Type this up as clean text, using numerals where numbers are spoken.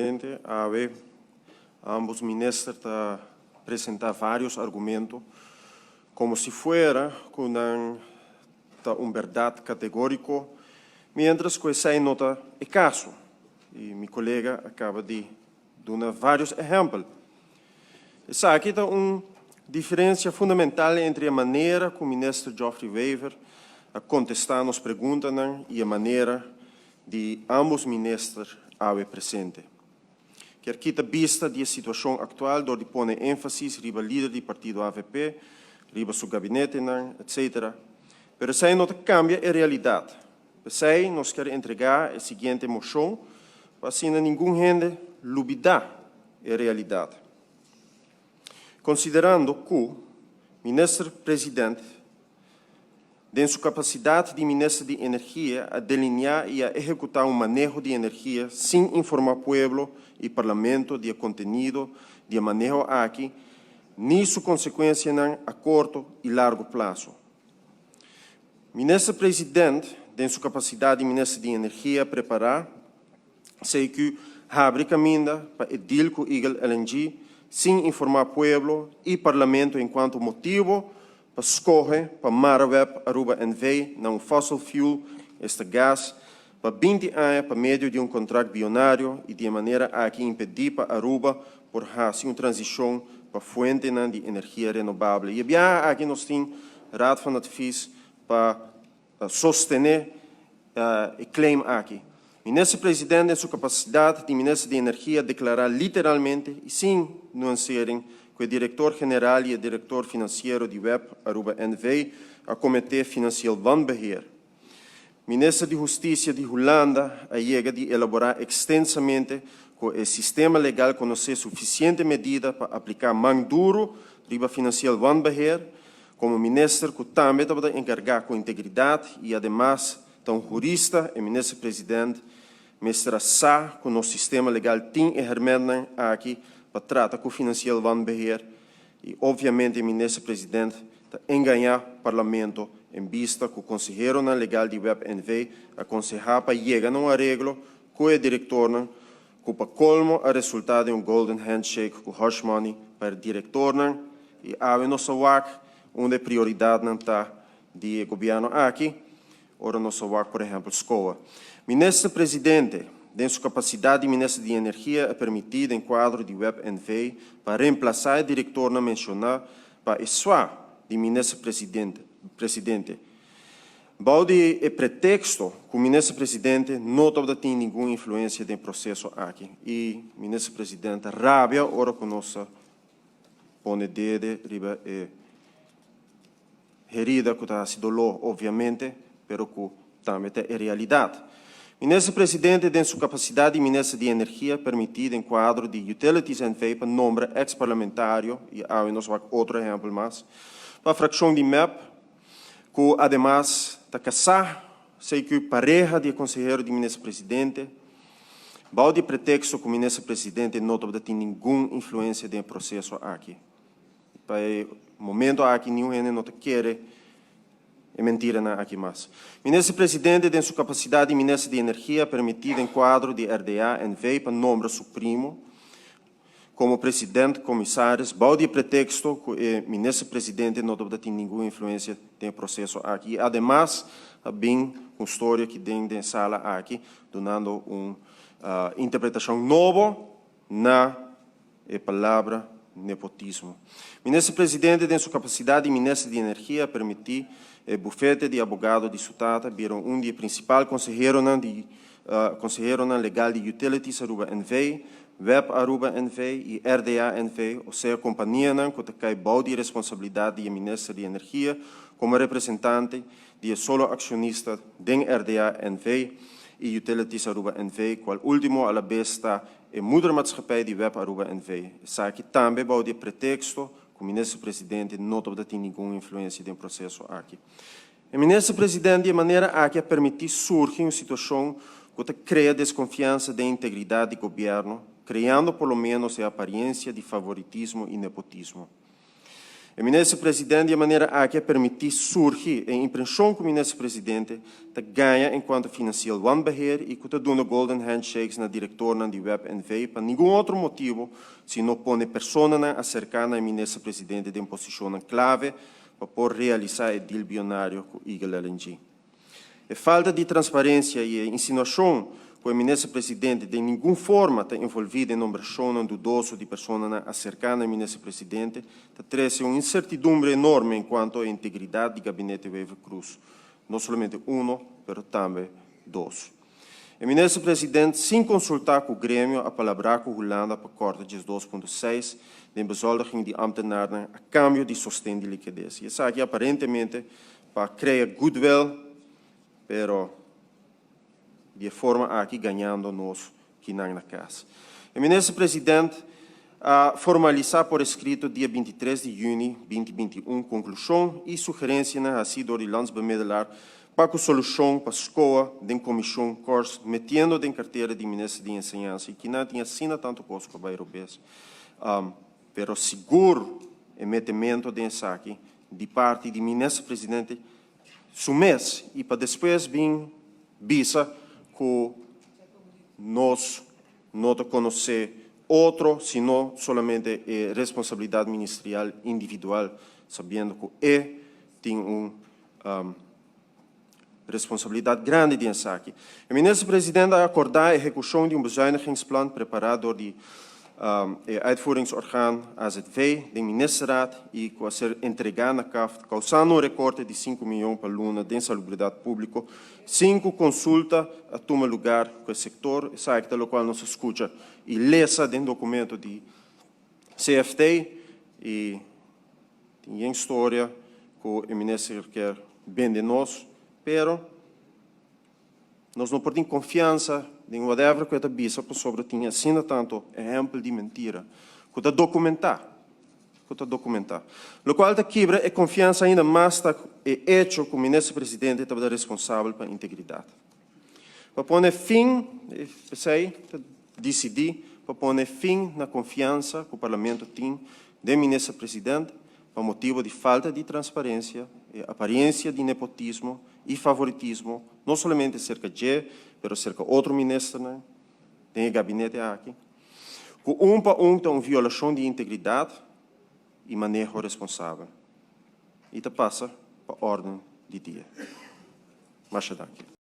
Presidente, awe ambos minister ta presenta varios argumento como si fuera cu nan ta un berdad categorico, mientras cu esey no ta e caso. Y mi colega a caba di duna varios ehempel. Esaki ta un diferencia fundamental entre e manera cu Minister Geoffrey Wever a contesta nos preguntanan y e manera di ambos minister awe presente. Kier kita bista di e situacion actual door di pone enfasis riba lider di partido avp, riba su gabinetenan, etc. Pero esey no ta cambia e realidad. P'esey nos kier entrega e siguiente mocion pa asina ningun hende lubida e realidad. Considerando cu Minister President Den su kapasidat di Minister di Energia a delineá i a ehekutá un maneho di energia sin informá pueblo i Parlamento di e kontenido di e maneho aki ni su konsekuensianan a korto i largo plaso. Minister President den su kapasidat di Minister di Energia a prepará CQ habri kaminda pa e deal ku Eagle LNG sin informá pueblo i Parlamento enkuanto motibo pa skohe pa mara web Aruba NV na un fossil fuel, esta gas, pa 20 aña pa medio di un kontrakt bionario i di e manera aki impedí pa Aruba por hasi un transishon pa fuentenan di energia renobable. I e biaha aki nos tin Raad van Advies pa sostené e claim aki. Minister President den su kapasidat di Minister di Energia deklará literalmente i sin nuansering ku e Direktor General i e Direktor Finansiero di web Aruba NV a kometé finansiel wanbeheer. Minister di Hustisia di Hulanda a yega di elaborá ekstensamente ku e sistema legal konosé sufisiente medida pa apliká man duru riba finansiel wanbeheer. Komo minister ku tambe tabata enkargá ku integridat i ademas ta un hurista, e minister president mester a sa ku nos sistema legal tin e hermentnan aki pa trata ku finansieel wanbeheer i obviamente e minister president ta engañá parlamento en bista ku konseheronan legal di web NV a konsehá pa yega na un areglo ku e direktornan ku pa kolmo a resultá den un golden handshake ku hush money pa e direktornan i awe nos a wak unda e prioridatnan ta di e gobièrnu aki ora nos a wak por ehèmpel SCOA. Minister Presidente den su kapasidat di Minister di Energia a permití den kuadro di web NV pa remplasá e direktornan menshoná pa e swa di Minister Presidente Bou di e preteksto ku Minister Presidente no tabata tin ningun influensia den e proseso aki i Minister Presidente ta rabia ora ku nos a pone dede riba e herida ku ta hasi doló obviamente pero ku tambe ta e realidat. Minister Presidente den su kapasidat di Minister di Energia permití den kuadro di Utilities NV pa nombra eks parlamentario i awe nos wak otro ehèmpel mas pa frakshon di mep ku ademas ta kasá CQ pareha di e konsehero di Minister Presidente, bou di e preteksto ku Minister Presidente no tabata tin ningun influensia den e proseso aki. Pa e momento aki niun hende no ta kere e mentiranan aki mas. Minister Presidente den su kapasidat di Minister di Energia a permití den kuadro di RDA NV pa nombra su primo, Komo president komisaris, bou di e preteksto ku e minister presidente no tabata tin ningun influensia den e proseso aki i ademas a bin ku un storia aki den den sala aki dunando un interpretashon nobo na e palabra nepotismo. Minister presidente den su kapasidat di minister di energia a permití e bufete di abogado di su tata bira un di e prinsipal konseheronan di konseheronan legal di Utilities Aruba NV. Web Aruba NV i RDA NV, osea kompanianan ku ta kai bou di responsabilidat di e Minister di Energia komo representante di e solo akshonista den RDA NV i Utilities Aruba NV, kual último alabes ta e moedermaatschappij di Web Aruba NV. Esaki tambe bou di e preteksto ku Minister Presidente no tabata tin ningun influensia den proseso aki. E Minister President di e manera aki a permití surgi un situashon ku ta krea deskonfiansa den integridat di gobièrnu, kreando por lo ménos e apariensia di favoritismo i nepotismo. E minister-president di e manera aki a permití surgi e impreshon ku minister-presidente ta gaña enkuanto financieel wanbeheer i ku ta duna golden handshakes na direktornan di web NV pa ningun otro motibu sino pone personanan aserká na e minister-presidente den posishonnan klave pa por realisá e deal bionario ku Eagle LNG. E falta di transparencia y e insinuacion cu e Minister Presidente den ningun forma ta envolvi den nombracionnan dudoso di personanan acerca na e Minister Presidente ta trece un incertidumbre enorme en cuanto e integridad di Gabinete Wever-Croes, no solamente uno, pero tambe dos. E Minister President sin consulta cu gremio a palabra cu Hulanda pa corta 12.6 den bezoldiging di ambtenaarnan a cambio di sosten di liquidez. Y esaki aparentemente pa crea goodwill, pero di e forma aki gañando nos kinan na cas. E Minister President a formalisa por escrito dia 23 di juni 2021 conclusion y sugerencianan haci door di Landsbemiddelaar pa cu solucion pa SCOA den Comision Cors metiendo den cartera di Minister di Enseñansa y kinan tin asina tanto cos cu a bay robes. Pero sigur e metemento den esaki di parti di Minister Presidente su mes y pa despues bin bisa cu nos no ta conoce otro sino solamente e responsabilidad ministerial individual sabiendo cu e tin un responsabilidad grandi den esaki. E Minister President a acorda ehecucion di un bezuinigingsplan prepara door di e uitvoeringsorgaan AZV den Ministerraad y cu a ser entrega na CAFT causando un recorte di 5 miyon pa luna den salubridad publico sin cu consulta a tuma lugar cu e sector. Esaki ta locual nos a scucha y lesa den documento di CFT y tin yen storia cu e minister kier bende nos, pero nos no por tin confiansa den whatever cu e ta bisa pasobra tin asina tanto ehempel di mentira cu ta documenta, cu ta documenta. Locual ta kibra e confiansa ainda mas ta e hecho cu minister presidente tabata responsabel pa integridad. Pa pone fin, p'esey ta dicidi pa pone fin na confiansa cu Parlamento tin den Minister President pa motibo di falta di transparencia, e apariencia di nepotismo y favoritismo no solamente cerca dje pero cerca otro ministernan den e gabinete aki, cu un pa un ta un violacion di integridad y maneho responsabel y ta pasa pa orden di dia. Masha danki.